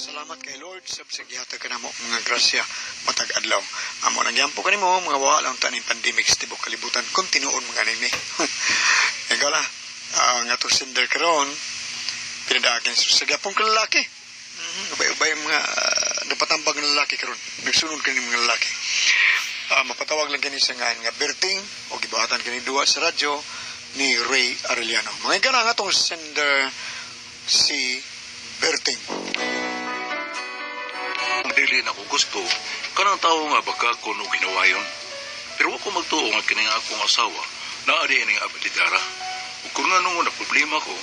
Salamat kay Lord sa gihatag kanamo mga grasya matag adlaw. Amo nang gyampo kanimo mga wa lang taning pandemic sa tibok kalibutan kon tinuod mga nini. Ikaw la, ang atong sender karon pinadaagin sa gyapon ka lalaki. Ubay-ubay ang mga napatambag ng lalaki karon. Nagsunod kini mga lalaki. Mapatawag lang kini sa ngalan nga Berting o gibuhatan kini duwa sa radyo ni Ray Arellano. Mga igana ang atong sender si Berting. Ang dili na ko gusto, kanang tao nga baka ko no ginawayon. Pero wa ko magtuo nga kini nga akong asawa, naa di ining abadidara. Ug kung nga na problema ko,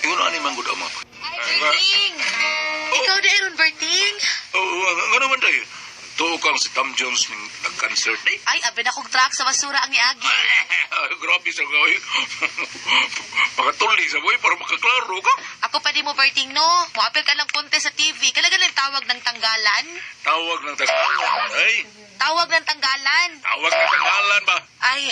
ingon ani man gud ama. Ay, Berting! Ikaw na Aaron, Berting? Oo, nga naman day. Tuo kang si Tom Jones ning nag-concert day. Ay, abi na kong truck sa basura ang iagi. Grabe sa gawin. Makatuli sa buhay para makaklaro ka. Ako pa di mo, Berting, no? Muapil ka ng konti sa TV. Kalaga ng tawag ng tanggalan? Tawag ng tanggalan. Ay, Tawag ng tanggalan. tawag ng tanggalan ba? Ay,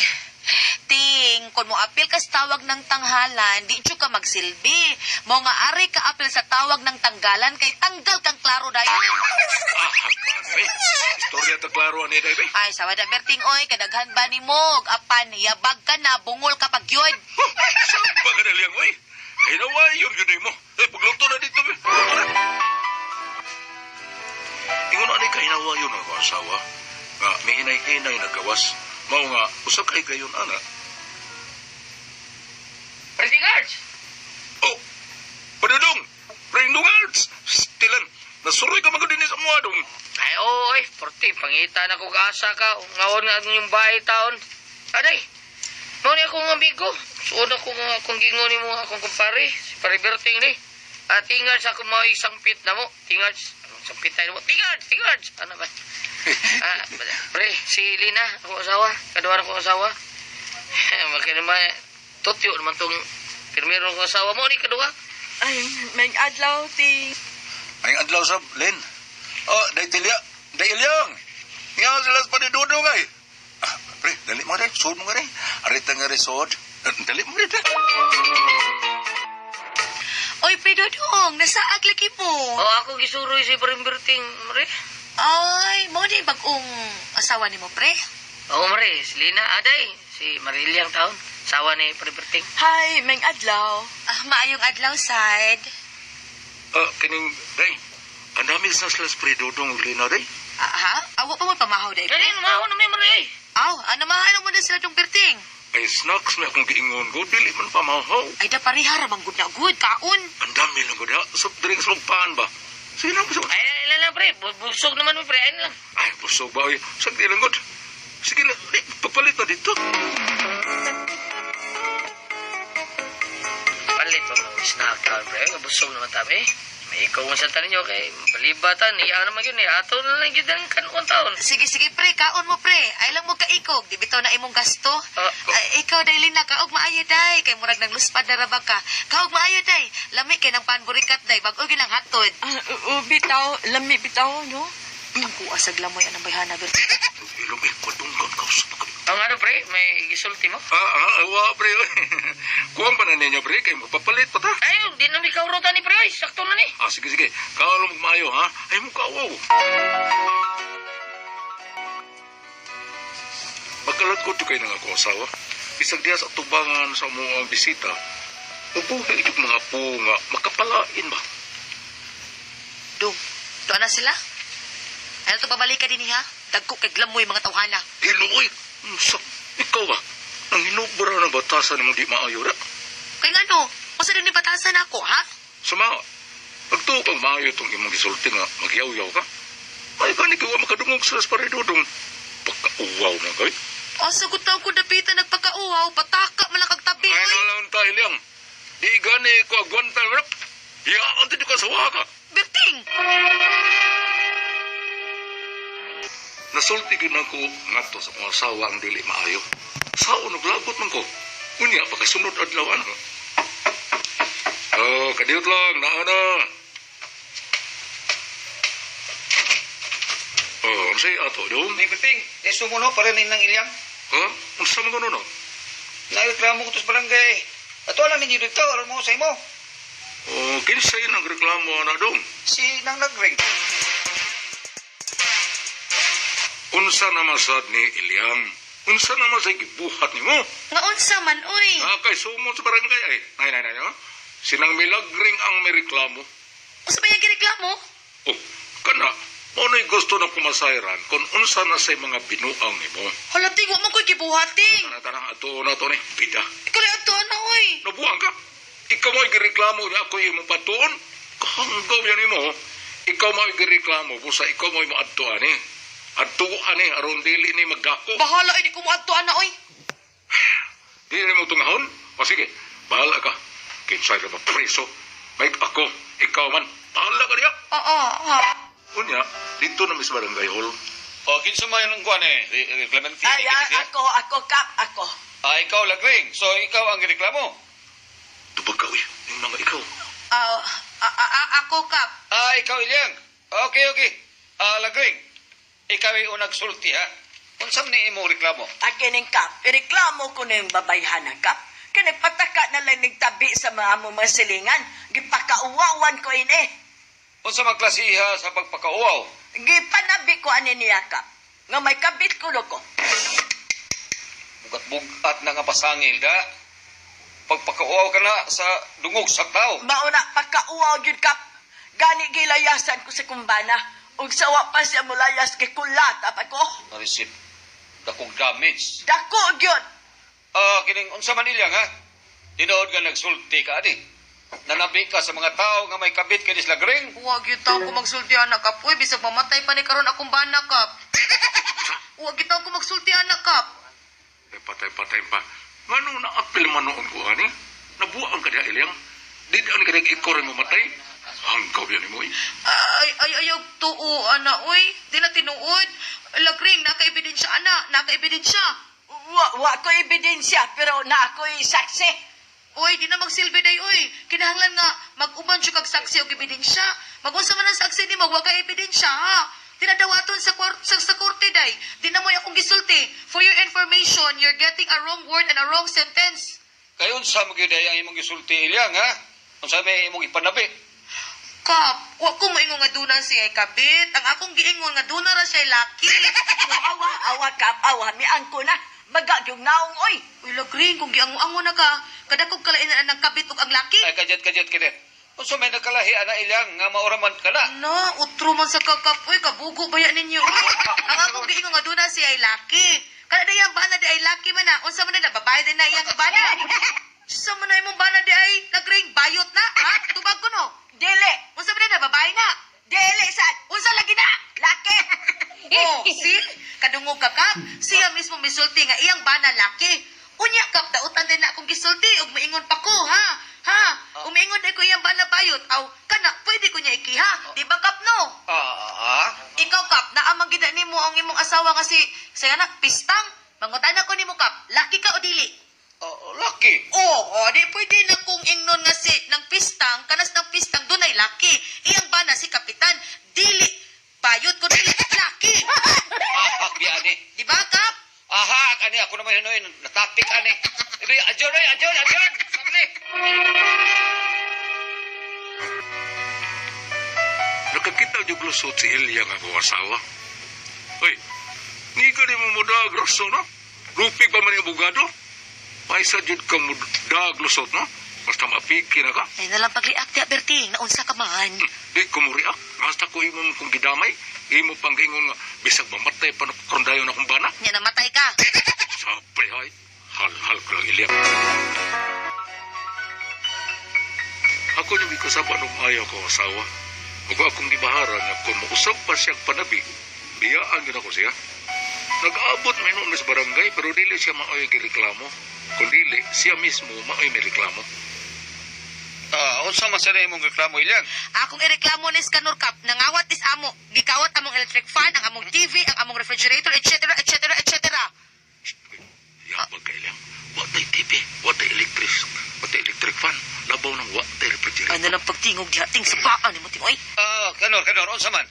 Ting, kung moapil ka sa tawag ng tanghalan, di jud ka magsilbi. Mo nga ari ka apil sa tawag ng tanggalan kay tanggal kang klaro dayon. Ah, paano eh. Istorya ta klaro ani day ba? Ay, sawa na Berting, oy, kadaghan ba ni mo? Apan, yabag ka na, bungol ka pag yun. Saan ka na liyang, oy? Ay, nawayon yun mo. Eh, pagluto na dito. Be. Ingon ani kay nawayon ang akong asawa. Nga, may hinay-hinay na gawas. Mao nga, usa kay gayon, ana. President Arch! Oh, padudong! Prindong Arts! Stilan, nasuroy ka mga dinis mo adong. Ay, oo, eh. Porti, pangita na kong asa ka. Ngaon nga ang inyong bahay taon. Aday, mao ni akong amigo. Suod ako nga akong gingon ni mo akong kumpare. Si Pare Berting ni. Ah, tingal sa akong mga isang pit na mo. Tingal, anong sampit tayo mo? Tingal, tingal. Ano ba? Ah, pre, si Lina, akong asawa. Kaduha akong asawa. Makinama, tutyo naman tong pirmero akong asawa mo ni kaduha. Ay, may adlaw, ti. Ay, adlaw sa Len. Oh, day tilya, day ilyang. Nga sila sa panidudong ay. Ah, pre, dali mo rin, suod mo rin. Arita nga rin suod. Eh, dali mo rin, Oy, Pedodong, nasa aglaki mo. Oh, ako gisuroy si Pare Berting, pre. Ay, mo ni bagong asawa ni mo, pre. Oo, Mare. Si Lina, aday. Si Marilyang taon. Sawa ni Pare Berting. Hi, may adlaw. Ah, maayong adlaw, sad. Ah, kining, day. Ang dami sa sila sa predodong ug Lina, day. Ah, ha? Awa pa mo pamahaw day, pre. Dali, mahaw na may Mare. Ay. Aw, ano mahalo mo na sila tong Berting? Ay, snacks na akong giingon ko, dili man pamahaw. Ay, da pareha ra bang good na good, kaon. Ang dami lang ko da. Soft drinks lang paan ba? Sige lang, busog. Ay, ay, lang, pre. Busog naman mo, pre. Ayun lang. Ay, busog ba? Ay, sagdi lang god. Sige lang, di, papalit na dito. Palit pa mo. Snack taon, pre. Ay, busog naman tabi. May ikaw mo sa tanin nyo kay balibatan. Iya naman yun eh. Ato na lang yun ang kanuon taon. Sige, sige, pre, kaon mo, pre. Ay lang mo kaikog, di bitaw na imong gasto. Ah. Ay, ikaw, day Lina, kaog maayo, day. Kay murag nang luspad na ra ba ka. Kaog maayo, day. Lami kay ng panburikat, day. Bag-o ginang hatod. Ah, oo, bitaw, lami bitaw, no? Ang kuha sa glamoy anang bayhana, Berting. Ilong eh, padunggan ka sa pagkabi. Ang ano, pre? May gisulti mo? Ah, ah, awa, pre. Kuwang pa na ninyo, pre. Kay mapapalit pa ta. Ay, di na may kaurutan ni pre. Ay, sakto na ni. Ah, sige, sige. Kaalo mo maayo, ha? Ay mo kawaw. Magkalat ko to kay nang ako asawa. Bisag diya sa tubangan sa mga bisita. Ubuhi yung mga po nga makapalain ba? Dong, tuwa na sila. Ano to babalik ka din ha? Dagko kay glamoy mga tawhana. Iloy! Sa, ikaw ba? Ang hinubra ng batasan mo di maayo ra. Kay ngano, usa din ni batasan ako, ha? Suma, pagtuo kang maayo itong imong gisulti nga magyaw-yaw ka. Ay, gani kawa makadungog sa paridudong. Pagkauwaw na kay. O, sagot na ako dapitan nagpagkauhaw, pataka man lang kag tabi, Ay, oy. na lang tayo liyang. Di gani ko agwantal rap. Iyaan ti ka sa waka. Berting! Nasulti gyud nako ngadto sa akong asawa ang dili maayo. Sao naglagot man ko. Unya pagkasunod adlaw ano. Oh, kadiyot lang naa na. Oh, unsay ato dong? May Berting, eh sumuno para nin ng ilyang. Ha? Unsa man kuno no? Naireklamo ko to sa barangay. Ato alam ninyo dito, alam mo sa imo. O, kinsay nagreklamo na dong? Si Nang Lagring. Unsa naman sad ni Ilyang? Unsa naman sa gibuhat nimo? Nga unsa man, uy. Ah, kay sumon sa barangay ay. Nay, nay, nay, oh. Sinang Milagring ang may reklamo. Unsa ba yung gireklamo? Oh, kana, mao na'y gusto na kumasayran kung unsa na say mga binuang nimo. Hala, ting, wa man ko'y gibuhat, ting. Tana, tana, ato na to ni, bida. Ikaw lang ato na, uy. Nabuang ka. Ikaw mo'y gireklamo niya ako imong patuon. Kahanggaw yan nimo. Ikaw mo'y gireklamo, busa ikaw mo'y maadto ani. Adto ani, aron dili ni magdako. Bahala, ay, di ko moadto ana, uy. Di na mo tungahon? O sige, bahala ka. Kinsay ka ba preso? May ako, ikaw man. Bahala ka niya. Oo, ha. Unya, dito na mis barangay hall. O, kinsa man yung kuan eh? Clementine. Ay, ako, ako, Kap, ako. Ah, ikaw, Lagring. So, ikaw ang reklamo. Tubag ka, uy. Yung mga ikaw. Ah, ako, Kap. Ah, ikaw, Ilyang. Okay, okay. Ah, Lagring. Ikaw ay unag sulti, ha? Unsa man ni imong reklamo? Akining Kap, ireklamo ko na yung babayhana, Kap. Kaya nagpataka na lang nagtabi sa mga among mga silingan. Gipakauwawan ko ini. Unsa man klasiha sa pagpakauwaw? Gipanabi ko ani niya, Kap. Nga may kabit ko ko. Bugat-bugat na nga pasangil, da. Pagpakauwaw ka na sa dungog sa tao. Mauna, pakauwaw yun, Kap. Gani gilayasan ko sa kumbana. Ug sawa pa siya mulayas gikulat apa ko. Na-receive. Dakong damage. Dako gyud. Ah, kining unsa man ilyang, ha? Tinuod nga nagsulti ka, ani. Nanabi ka sa mga tao nga may kabit kay Lagring. Huwag yun tao ko magsulti, anak, Kap. Uy, bisag mamatay pa ni karon akong bana, Kap. Huwag yun tao ko magsulti, anak, Kap. Eh, patay-patay pa. Ngano naapil man noon ko, ani? Nabuang ka niya, Ilyang. Di an ka niya ikaw rin mamatay. Hanggaw yan mo, eh. Ay, ay, ayaw tuo, ana, uy. Di na tinuod. Lagring, naka-ebidensya, ana. Naka-ebidensya. Wa, wa ko ebidensya pero na ako'y saksi. Uy, di na magsilbi day, uy. Kinahanglan nga, mag-uban siya kag saksi og ebidensya. Mag-unsa man ang saksi nimo, wa kay ebidensya, ha? Tinadawaton sa korte day. Di na mo akong gisulti. For your information, you're getting a wrong word and a wrong sentence. Kay unsa mo gyud ay ang imong gisulti ilyang, ha? Unsa may imong ipanabi? Kap, wa ko moingon nga duna siya kabit. Ang akong giingon nga duna ra siya laki. Awa, awa Kap, awa miangko na. Baga yung naong oy. Uy, Lagring, kung giango-ango na ka, kadakog kalain na ng kabit ug ang laki. Ay kadyat kadyat kadyat. Unsa may nakalahi ana ilyang nga maura man ka na? Na, utro man sa kakap. Uy, kabugo ba yan ninyo? Ang akong giingon nga doon na siya ay laki. Kada na iyang bana di ay laki man na. Unsa man na, babae din na iyang bana. Sa man na imong bana di ay nagring bayot na. Ha? Tubag ko no. Dili, Unsa man na, babae na. dili sa Unsa lagi na? laki. Oh, see? Kadungog ka kap. Siya mismo misulti nga iyang bana laki. Unya kap, dautan din na akong gisulti ug miingon pa ko, ha? Ha? Umiingon din ko iyang bana bayot. Aw, kana pwede ko niya ikiha. Di ba kap no? Ah, ah. Ikaw kap, naamang gid nimo ang imong asawa nga si sa anak pistang. Mangutan ako nimo kap, laki ka o dili? Oh, laki. Oo, oh, di pwede na kung ingnon nga si ng pistang, kanas ng pistang dunay laki. Iyang bana si kapitan, dili bayot ko dili laki. Ahak biya ani. Di ba kap? Ahak ani ako naman hinoy natapik ani. Ibi adyon oy, adyon, adyon. Sabli. Nakakita yung lusot si Ilyang ako asawa. Uy, ni ka ni mo mudag raso, no? Rupik pa man yung abogado? May sa jud ka mudag lusot, no? Basta mapiki na ka. Ay nalang pagliak ti Berting, naunsa ka man. Di ko mo react. Basta ko imo kong gidamay, imo pang gingon nga, bisag mamatay pa na karon dayon akong bana. Nya namatay ka. Sapay hay, hal-hal ko lang Ilyang. Ako yung ikasaba nung ayaw ko asawa. Ug akong gibahara nga kung mausap pa siyang panabi, biyaan yun ako siya. Nag-aabot may noon sa barangay pero dili siya maoy gireklamo. Kung dili, siya mismo maoy may reklamo. Ah, unsa man sa imong reklamo ilyang? Akong ireklamo ni Scanor Cup, nangawat is amo, gikawat among electric fan, ang among TV, ang among refrigerator, etc., etc., etc. Yapag ka ilang. Watay TV, watay electric, watay electric fan, labaw ng watay refrigerator. Ay nalang pagtingog diha, ting sa paa ni mo tingoy. Ah, kanor, kanor, unsa man?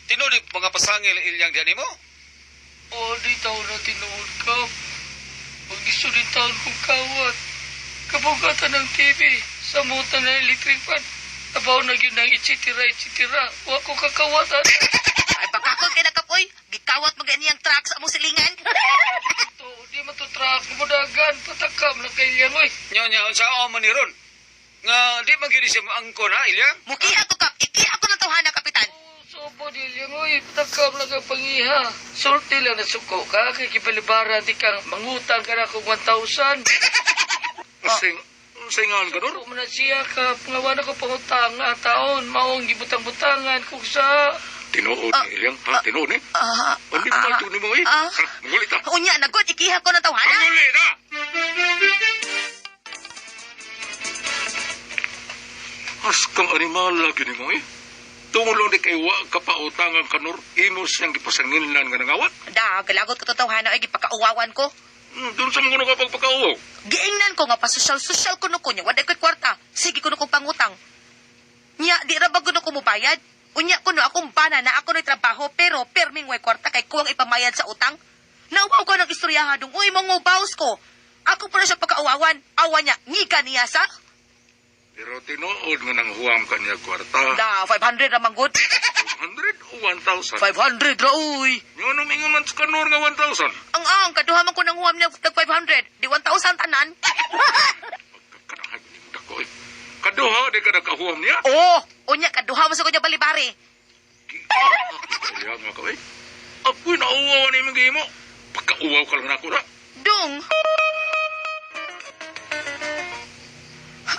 Tinuod mga pasangil ilyang diyan nimo? O, di taon na tinuod ka. Pag di taon kong kawat. Kabugatan ng TV, samutan ng electric fan. Abaw na gyud nang etc etc. Wa ko kakawatan. Ay, baka ko kay nakapoy. Gikawat mo ganiyang truck sa among silingan. To, di man to truck mo dagan patakam na kay Ilyang oy. Nya nya unsa man ni ron? Nga di man gyud siya maangko na Ilyang. Mukiha ko, Kap. Ikiha ko ng tawhana, Kapitan. Oh, sobo di Ilyang oy, patakam na kay pangiha. Sulti lang na suko ka kay gibalibaran di kang mangutang ka na kog 1,000. Sing, singan ka nun? Suko man na siya ka, pangawa na ko pangutang nga taon, maong gibutang-butangan kog sa Tinuod ni Ilyang, ha? Tinuod ni? Ah, Hindi mo malto ni mo eh. ah. Ha? Mangulit na. Unya, nagod. Ikiha ko ng tawhana. Mangulit na! As kang animal lagi ni mo eh. Tungod lang di kay wa ka pautangan kanor, imo siyang gipasanginlan nga nangawat. Da, galagot ko to tawhana. Ay, gipakauwawan ko. Doon sa mga ka pagpakauwaw. Giingnan ko nga pasosyal-sosyal kuno ko niya. Wala ko'y kwarta. Sige kuno kong pangutang. Nya, di ra ba kuno ko mubayad? Unya kuno akong bana na ako na'y trabaho pero perming way kwarta kay kuwang ipamayad sa utang. Nauwaw ko ng istorya hadong. Uy, mangubaws ko. Ako po na siya pagkauwawan. Awa niya, ngiga niya sa. Pero tinuod nga nang huwam ka niya kwarta. Da, 500 ra manggod. 500 o 1,000? 500 ra, uy. Nga nung ingon man sa kanor nga 1,000. Ang, kaduha man ko ng huwam niya tag 500. Di 1,000 tanan. Pagkakanahag ni mo dako eh. Kaduha di ka nakahuwam niya. Oh, unya kaduha mo sa kunya balibari. Kaya nga ka eh. Ako'y nauwaw ni imong gihimo. Pagkauwaw ka lang nako na. Dung!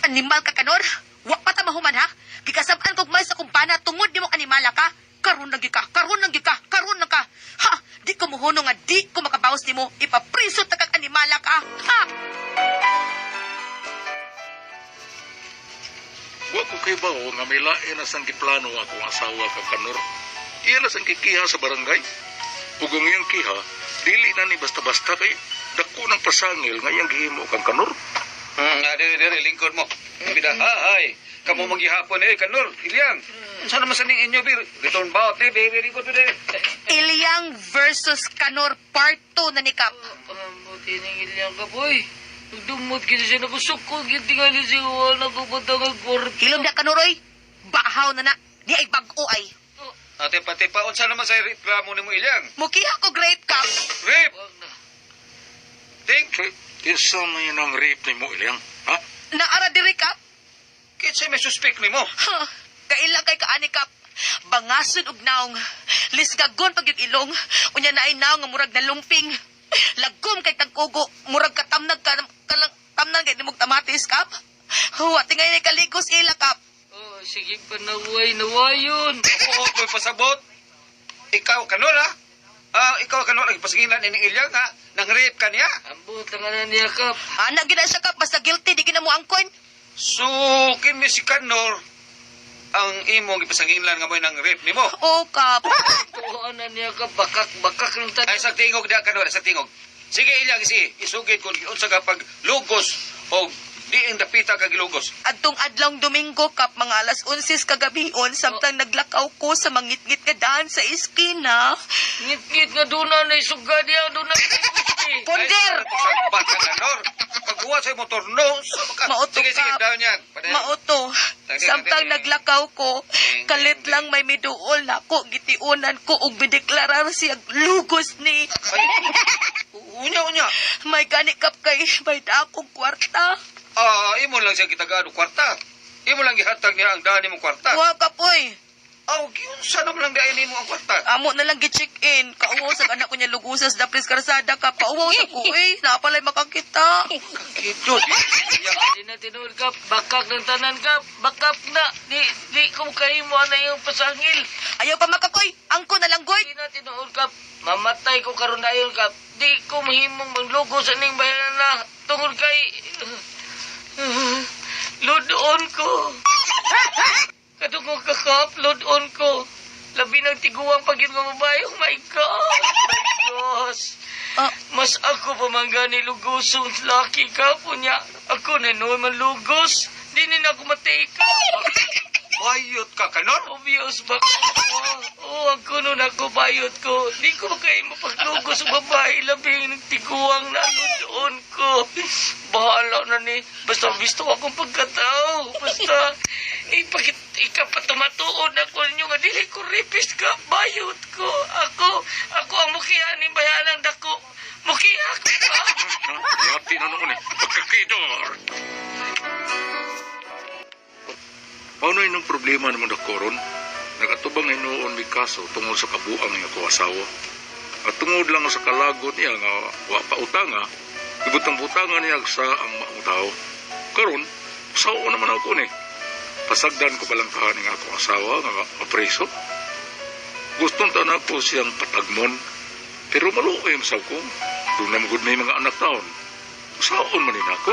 Animal ka, Kanor! Wa pa ta mahuman, ha? Gikasab-an kog may sa kumpana tungod nimo animala ka. Karon lang gyud ka, karon lang gyud ka, karon lang ka. Ha! Di ko muhuno nga di ko makabawas nimo. Ipapriso ta kag animala ka. Ha! Wa ko kay bao nga may lain na sang giplano akong asawa kang kanor. Iya na sang kikiha sa barangay. Ug ang iyang kiha, dili na ni basta-basta kay dako ng pasangil nga iyang gihimo kang kanor. Diri diri lingkod mo. Bida hay. Kamo maghihapon eh kanor Ilyang. Unsa naman sa ning inyo bir? Return bout eh very lingkod dire. Ilyang versus Kanor part 2 na ni Kap. Buti ning Ilyang ka boy. Nagdumot gid siya nagusukod gid tingali siya wala ko butang ang kwarta. Hilom na Kanor oy. Bahaw na na. Di ay bag-o ay. Ate pati pa unsa naman sa reklamo nimo Ilyang? Mukiha ko grape, Kap. Rape. Wag na. Ting. Kinsa may nang rape nimo Ilyang? Ha? Naara diri, Kap. Kinsa may suspect nimo? Ha, kaila kay kaani kap. Bangason og naong. Lisgagon pag yung ilong. Unya naay naong nga murag nalumping. Lagom kay tagkugo. Murag katamnag ka kalang tamnag kay nimog tamatis kap. Huwa tingay ni kaligos ila kap. Oh, sige pa naway, nawayon. Oo, may pasabot. Ikaw kanor ha? Ah, ikaw kanor ang pasangilan ni Ilyang ha? Nang rape ka niya? Ambot lang na niya kap. Ana gina siya kap basta guilty di gina mo angkon. So, kini si Kanor ang imong ipasanginlan nga mo nang rape nimo. Oh kap. Tuwa na niya kap, bakak, bakak ng tanan. Ay sa tingog da Kanor, sa tingog. Sige Ilyang si isugid kung unsa ka paglugos o diin dapita ka gilugos. Adtong adlawng Domingo kap mga alas 11 kagabion samtang naglakaw ko sa mangitngit nga daan sa iskina. Ngit-ngit nga doon na naisuga niya, doon na. Ponder! Ay, sa ka Kanor. Paghuwa sa imong torno, sa ka. Mauto Sige, sige, ka. dayon yan. Padayon. Mauto. Samtang naglakaw ko, kalit lang may miduol na ako, gitiunan ko ug bideklarar siya lugos ni. Ay, unya, unya. May gani kap kay may dakong kwarta. Ah, imo lang siya gitagaan og kwarta. Imo lang gihatag niya ang daan nimong kwarta. Wa ka poy. Aw, giunsa naman lang daan nimo ang kwarta. Amo na lang gi-check in. Kauwaw sa anak ko niya lugusas da pres karsada ka. Pauwaw sa ko eh. Napalay makakita. Kidot. Di na tinuod kap, bakak ng tanan kap, bakap na. Di, di ko kahimo na yung pasangil. Ayaw pa makakoy. Angko na lang goy. Di na tinuod kap, mamatay ko karon dayon kap. Di ko mahimong manglugos aning bayanan na tungod kay load on ko. Katong kakap, load on ko. Labi ng tiguang pag yun nga babae. Oh my God! My gosh! Ah. Mas ako pa man gani lugosong laki ka po niya. Ako na noon man lugos. Di ni na ako matay ka. Bayot ka Kanor. Obvious ba ko? Oo, ako nun ako bayot ko. Di ko kayo mapaglugos sa babae. Labing ng tiguang na doon ko. Bahala na ni. Basta gusto akong pagkatao. Basta Ipakit ikapatumatuon ako ninyo nga dili ko rapist ka, bayot ko. Ako, ako ang mukiha ni bayanang dako. Mukiha ko ka. Yati na noon eh. Pagkakidor! Paano inong problema naman dako ron? Nakatubang hinuon may kaso tungod sa kabuang nga ko asawa. At tungod lang sa kalagot niya nga wa pa utanga, ibutang-butangan niya sa ang maong tao. Karon, sao naman ako ni. Pasagdan ko palang kahaning akong asawa nga mapreso. Gustong taon ako siyang patagmon. Pero maluoy sa ko. Doon na magud may mga anak taon. Saon man din ako.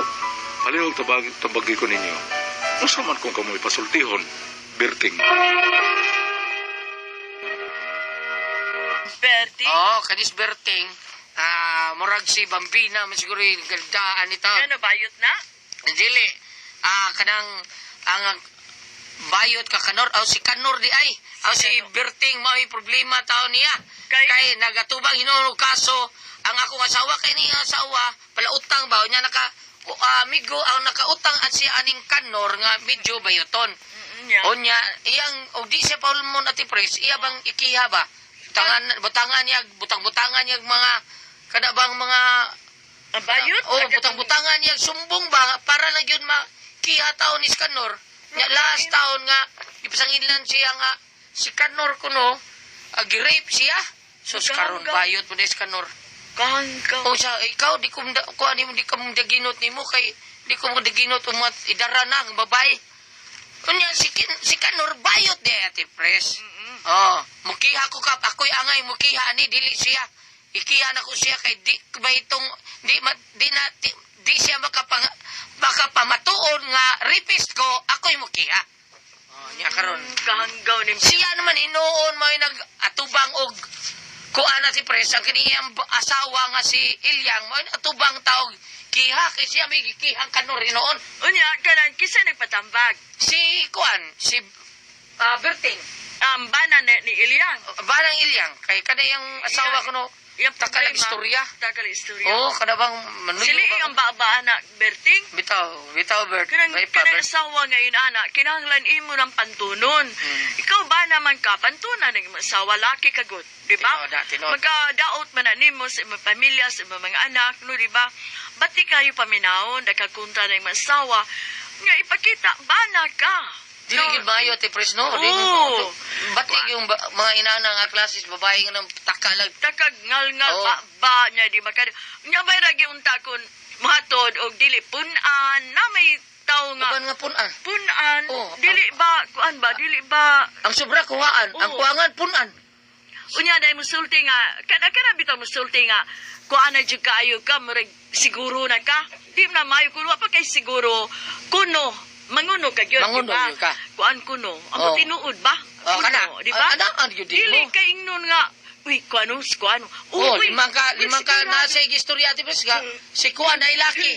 Palihog tabagi, tabagi ko ninyo. Unsa man kung kamoy pasultihon, Berting. Bertie? Oo, oh, kanis Berting. Ah, murag si Bambina, man siguro yung gandaan ni taon. Ano, bayot na? Dili. Ah, kanang ang bayot ka kanor aw si kanor di ay aw si Berting mao'y problema taon niya. Kay? Kay nagatubang hinuon og kaso ang akong asawa kay niya asawa palautang ba nya naka o, amigo ang nakautang at siya aning kanor nga medyo bayoton. Nya. Unya iyang og di siya paulmon ati pres iya bang ikiha ba? Butangan butangan niya butang-butangan niya mga kada bang mga Ang bayot? Oh, butang-butangan niya sumbong ba para lang yun makiha taon ni Skanor. Nya last taon nga ipasanginlan siya nga si Kanor kuno gi-rape siya. So karon bayot mo ni Skanor. Kangkaw. O siya ikaw di ko ko ani mo di ka mo daginot nimo kay di ko mo daginot umat idara na ang babae. Unya si si Kanor bayot di ate pres. Oh, mukiha ko kap ako'y angay mukiha ani dili siya. Ikiha na ko siya kay di ba itong di ma, di na di, di siya makapang makapamatuon nga rapist ko ako'y mukiha. Oh, niya karon. Kahanggaw ni Siya naman hinuon may nag-atubang og kuan na si Pres ang kaniyang asawa nga si Ilyang mo atubang taog kiha kay siya may gikihang kanor hinuon. Unya, kanang kisa nagpatambag. Si kuan si Berting Ang bana ni Ilyang. Barang Ilyang kay kaniyang asawa kuno Iyang Takalag problema, istorya. Takalag istorya. Oo, kada bang manuyo Sili ba? ang baaba na, Berting. Bitaw, bitaw Bert. Kanang, May pa kanang Bert. asawa ngayon, ana, kinahanglan imo ng pantunon. Ikaw ba naman ka, pantunan ng imong asawa, laki kagot, di ba? Tinuod na, tinuod. Magkadaot man na nimo sa imong pamilya, sa imong mga anak, no, di ba? Ba't di kayo paminawon, nakakunta ng imong asawa, nga ipakita, bana ka. Dili gid maayo ti Pres no. Di Oo. Ba't yung mga inana nga klases babae nga nang takalag Takag ngal-ngal Oo. ba, ba niya di ba nya may ragi unta kun matod og dili punan na may tawo nga uban nga punan. punan Oo. dili ba kuan ba dili ba Ang sobra kuhaan, ang Oo. kuangan punan. Unya dai musulti nga kana kana bitaw musulti nga kuan na jud kaayo ka murag siguro na ka di na maayo kun wa pa kay siguro kuno manguno ka gyud Manguno di ba? gyud ka. Kuan kuno ang Oo. tinuod ba Oh, Kuno, kana. di ba Ana ang gyud dili mo. kay ingnon nga uy kuano kuano Oh, uy, limang ka, uy, limang ka sigurado. nasa istorya ti Pres ka. Si kuan ay laki.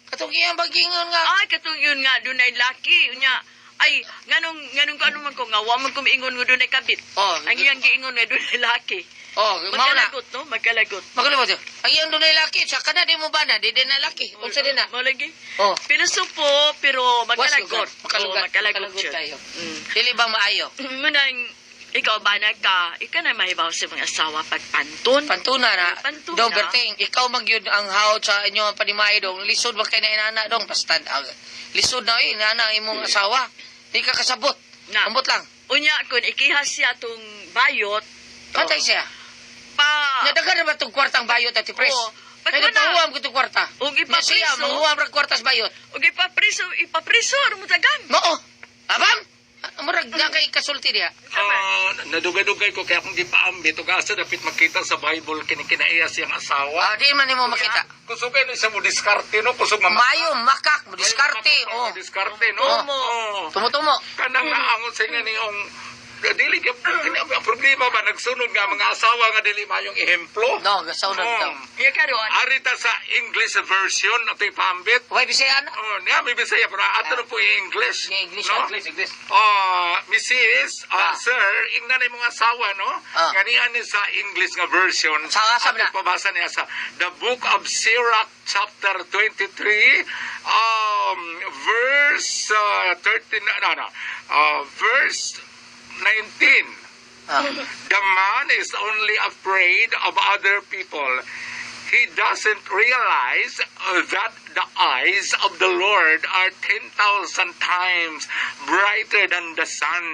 Katong iyang bagingon nga. Ay, katong yun nga, dunay laki. Unya, ay, nganong, nganong kuano man ko nga, wa man ko miingon nga dunay kabit. Oh, Ang iyang giingon nga dunay laki. Oh, mao na. Magkalagot, no? Magkalagot. Magalibot yun. Ang iyang dunay laki, sa kana di mo ba na, di din na laki. Unsa din na? Mao lagi. Oh. Pilosopo, pero magkalagot. Makalagot. Oo, magkalagot Makalagot yun. tayo. Mm. Dili ba maayo? Munang, ikaw ba na ka, ikaw na mahibaw sa mga asawa pagpantun. Pantuna na. Pantuna. Dong Berting, ikaw magyud ang hawd sa inyong panimahay dong. Lisod ba kay na inana dong? Basta, lisod na eh, inana ang imong asawa. Di ka kasabot. Na. Ambot lang. Unya, kung ikihas siya tong bayot, Patay siya. pa, Nadagan na ba itong kwartang bayot at pres? Oo. Pag Kaya wala. nagpahuam ko itong kwarta. Og Nya siya, ipapreso. manghuam ra kwartas bayot. ug ipapriso, ipapriso, mutagan. Mao. Abam? Murag na kay kasulti diha. Ah, nadugay-dugay ko kaya akong gipaambit ug asa dapit makita sa Bible kini kinaiya siyang asawa. Ah, di man nimo makita. Kusog kay sa mo diskarte no, kusog mama. Mayo, makak, mo diskarte. Oh. Diskarte no. Oh. Oh. Tumutumo. Kanang naangon sa inyo niyong dili gyud ang problema ba nagsunod nga mga asawa nga dili mayong ehemplo. No, gasaw na bitaw. Iya karon. Arita sa English version ato ipambit. Way Bisaya na. Oh, niya may Bisaya pero ato na po yung English. Yung English, no? English, English. Oh, Mrs. Ah. Sir, ingnan na imong asawa no. Ah. Ganian ni sa English nga version. Sa asa Ato na? pabasa niya sa The Book of Sirach chapter 23. Verse 13, no, verse 19. The man is only afraid of other people. He doesn't realize that the eyes of the Lord are 10,000 times brighter than the sun.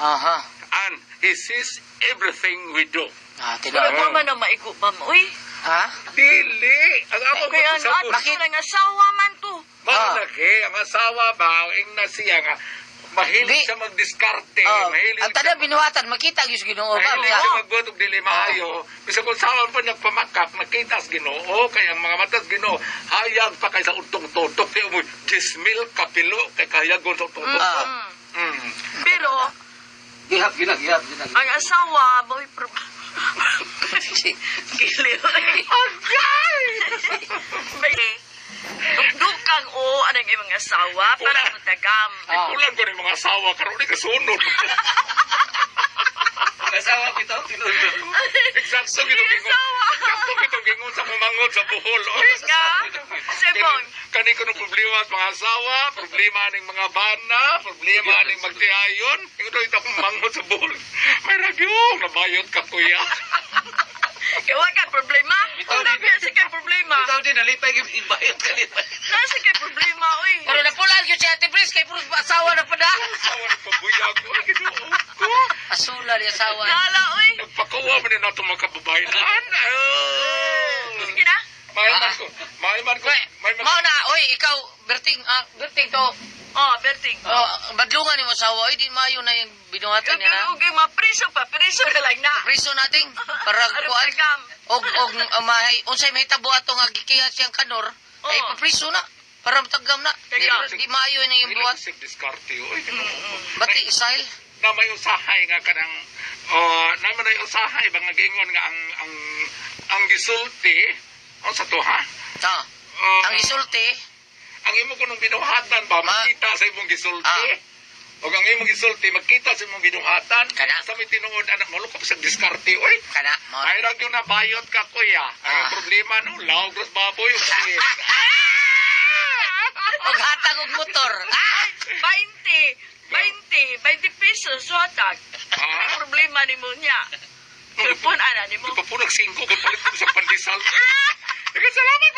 And he sees everything we do. Wala Tinuod. mo man ang maigo ba mo, uy. Ha? Dili! Ang ako Kaya ang sa ato nang asawa man to. Malaki, ang asawa ba, ang ingna siya nga, mahilig siya magdiskarte, Oh, mahilig ang tanan binuhatan makita gyud sa Ginoo ba? mahilig Sa- siya magbuhat og dili maayo. Bisag kung saan pa nagpamakak, nakita sa Ginoo, kay ang mga mata sa Ginoo, hayag pa kay sa utong tutok. Kay mo, 10,000 kapilo, kay kahayagon sa utong tutok. Pero, Gihap, gina, gihap, gina. ang asawa, mo'y problema. Giliw. Agay! May dukdukang o anang imong asawa para matagam. Kulang ko ni mga asawa, karon ni kasunod. Asawa bitaw, tinuod. Eksakto gitong gingon. Asawa. Eksakto gitong gingon sa mamangod sa Bohol. Oy. Nga, Sebong, Kani ko ng problema sa mga asawa, problema ning mga bana, problema ning magtiayon. Ito ito akong manghod sa buhol. May ragyong, nabayot ka, kuya. kaya wa kay problema. Bitaw Wala din. ba sa kay problema? Bitaw din, nalipay kay bayot ka lipay. Nasa kay problema, uy. Pero napulaan gyud si Ate Pris kay puros asawa na pada. Asawa ng pabuyag ko. Ay, Ginoo ko. Asula ni asawa. Nala, uy. Nagpakuha man na nato mga kababayan. Oh. Sige na. May man ko. May man ko. May man Mao na, oy, ikaw Berting, Berting to. Oh, Berting. Oh, badlungan ni mo asawa, oy, di maayo na yung binuhatan niya na. Ug mapriso pa, priso na lang na. Priso nating para Aron kuan tagam. og mahay unsay mahitabo ato nga gikihat siyang kanor ay papriso na para matagam na. Di, Tagam. di maayo na yung buhat. Isip diskarte. Oy, Ginoo ko. Bati style. Na may usahay nga kanang oh, na may usahay ba nga giingon nga ang gisulti unsa to ha? Ta. Ang gisulti, Ang imo kunong binuhatan ba makita sa imong gisulti? Og ang imong gisulti makita sa imong binuhatan. Kana. Sa may tinuod anak mo lukop sa diskarte oy. Kana mao. Ay ra gyud na bayot ka, kuya. Ang problema no lawg ros baboy. Og hatag og motor. Ah! 20, 20, 20 pesos suhatag. Ha? Ang problema ni mo niya. Cellphone ana ni mo. Ipapunag 5 kay palit ko sa pandesal. Salamat.